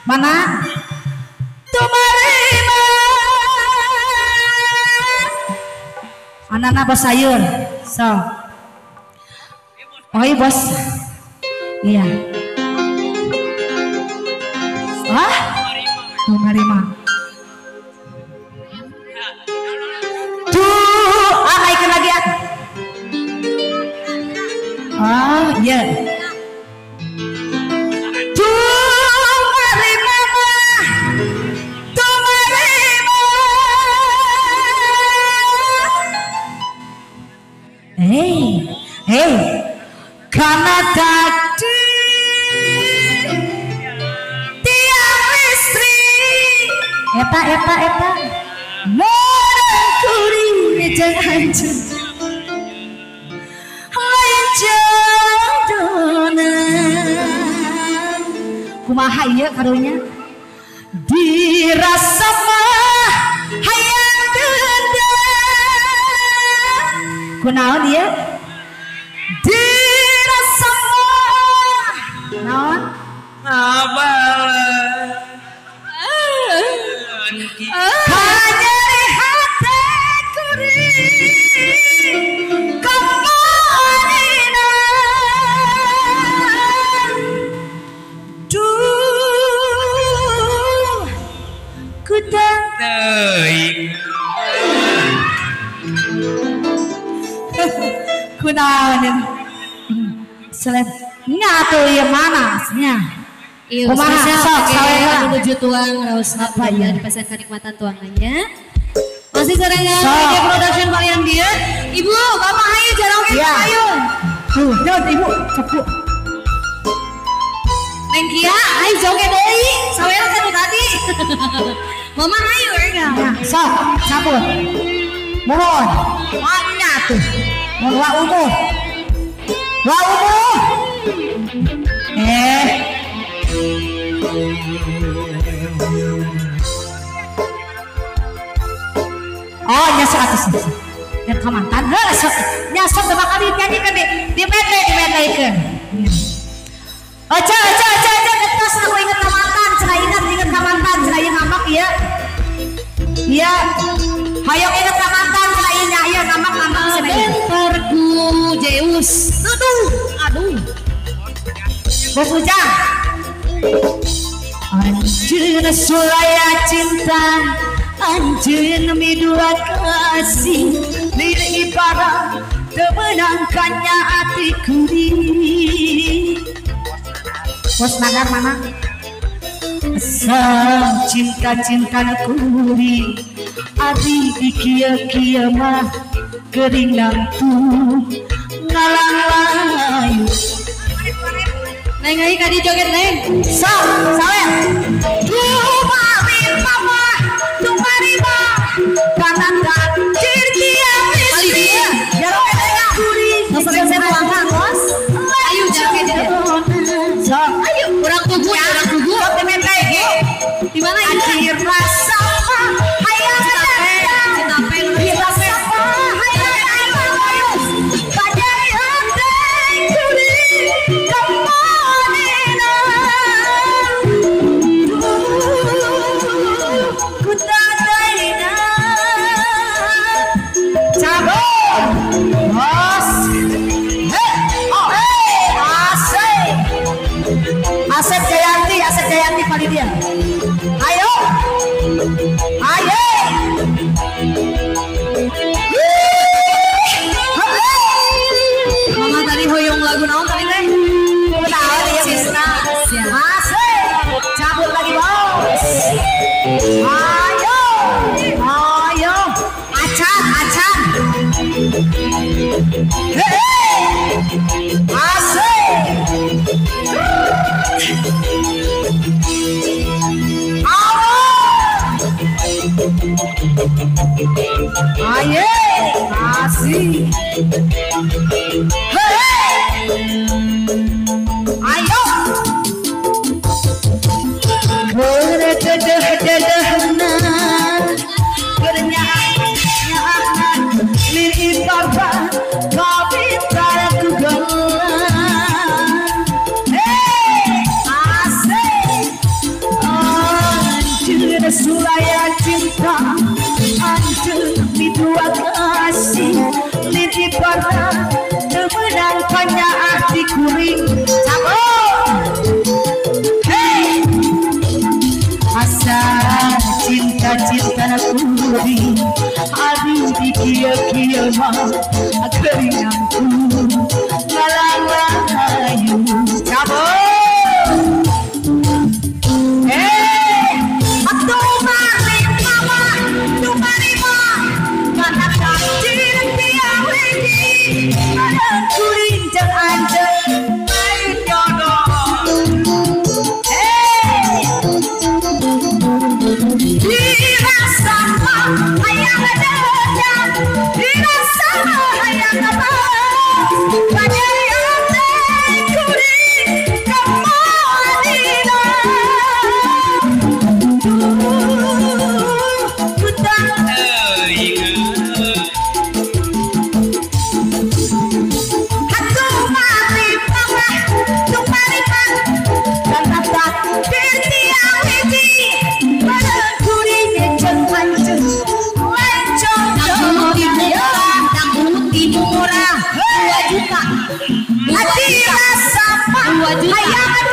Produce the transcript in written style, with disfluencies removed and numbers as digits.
Mana? Tumarima. Anak-anak bos sayur. So. Oh iya bos. Iya. Hah? Tumarima. Tuh, naikkan lagi ya. Oh iya. Tumarima, tumarima. Hey, hey, karena tadi tiang listrik, eta eta eta, merangkuri jeung anjeun, lain jodohna. Kumaha ieu karunya? Dirasa mah hayang dendam. Kunaon ieu? Dirasa mah naon? Ngabalen. Kanyeri hate kuring kamanina. Duh, ku Teuing. Kunaon selain ngatuh ieu mana nya. Iya, kumaha spesial sok saweran menuju tuang raos apa ya di pasar kenikmatan tuangannya. Masih serangan sok. KG Production varian dia. Ibu, bapak ayo jarang ya. Ayo. Tuh, nyot ibu, cepu. Neng Kia, ayo joget deui. Saweran kan tadi. Mama ayo enggak. Ya, sok, cabut. Mohon. Mana tuh? Mohon wa umuh. Wa umuh. Oh, nyasok atas. Dan kamantan heuh sok. Nyasok teu bakal dinyanyikeun di medley di medleykeun. Oce oce oce oce geus aku inget ka mantan, cenah inget inget ka mantan, cenah ieu ngambek ieu. Ieu hoyong inget ka mantan cenah ieu nya ieu ngambek ngambek cenah ieu. Bentarku Zeus. Aduh, aduh. Bos Ujang. Anjeun sulaya cinta, anjeun midua kasih, liri para temenangkannya hati kuring. Bos nagar mana? Sang cinta-cinta kuring, ari di kia-kia mah kering lampu ngalang layu. Neng ayo kadi joget neng. Sok, sawer. Tumari mama, tumari ma, kanan takdir tiang listrik. Jaroke kuring. Selesai tuangan bos. Ayo joget joget. Sok, ayo. Kurang tugu, kurang tugu. Sok dimentai ge. Di mana ini? Akhir rasa mah hayang datang. Citapen, rasa mah hayang datang. Kanyeri hate kuring kamanina. Ku tadaina. Cabut. Bos. Hei, oh, hei, asik. Asep Jayanti panitia. Ayo. Ayo. Mama tadi hoyong lagu naon tadi teh? Kunaon ieu Sisna. Asik. Cabut lagi bos. Ayo. Ayo. Acan, acan. Hei. Asik. Aye, asik. Hei, ayo. kuring cabut. Hey, asa cinta-cinta kuring ari di kieu-kieu mah keringanku ngalang-layu cabut. Hey, atuh mari mama tumarima kana takdir tiang hiji bareng kuring jeung anjeun lain jodoh. Hey, dirasa hayang dendam, dirasa hayang apa kanyerian teh kuring kamadina. Duh, kutang hatu mati pamah tumarima karena takdir tiang hiji bareng kuring jeung anjeun lain jodoh. Tanggung ibu murah 2 juta. Hati rasa 2 juta. Hayang